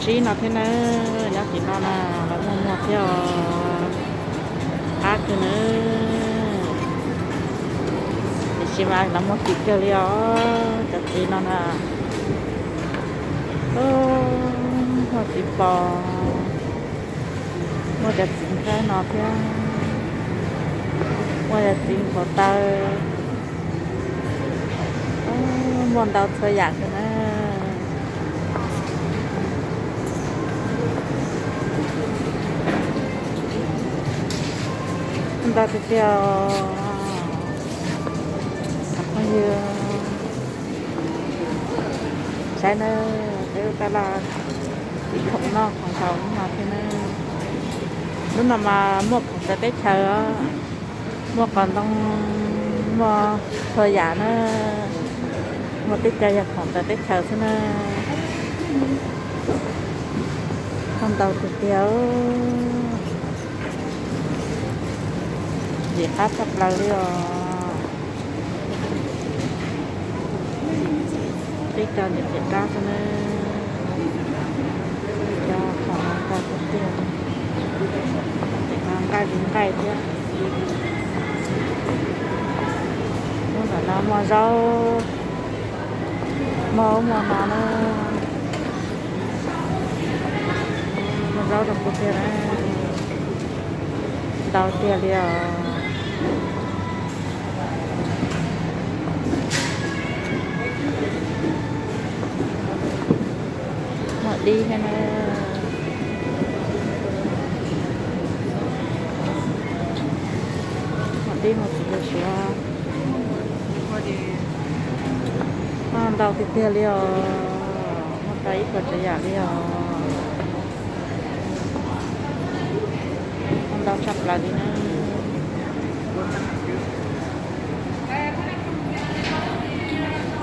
tsib no thiab na, nyob tim no na, lawv muaj muag thiab os, qab kawg na. Tiam sis mas lawv muag kim kawg li os, cov txiv no na. Muaj txiv pos, muaj cov txiv nqaij no thiab, muaj cov txiv npau taws, muaj ntau txhua yam kawg na. Ntau tiag tiag os, phooj ywg. Saib na, peb ua taj laj tiv khoom noj khoom haus hnub no thiab na. Hnub no mas muaj khoom txawv teb chaws os, muaj qos ntoo, muaj txhua yam na, muaj tej co yog khoom txawv teb chaws xwb na. Muaj ntau tiag tiag, ntxim qab tshaj plaws li os. Tej co ntxim qab xwb na, cov khoom no ntau tiag tiag, nqaij li nqaij thiab. Lub ntawm no muaj zaub, muaj ub muaj no na, muaj zaub rau kuv tiag na, ntau tiag li os. Muaj dib thiab na, muaj dib muaj txiv lws suav, muaj ntau tiag tiag li os, muaj tau ib puas tsav yam li os, muaj ntau tshaj plaws li na.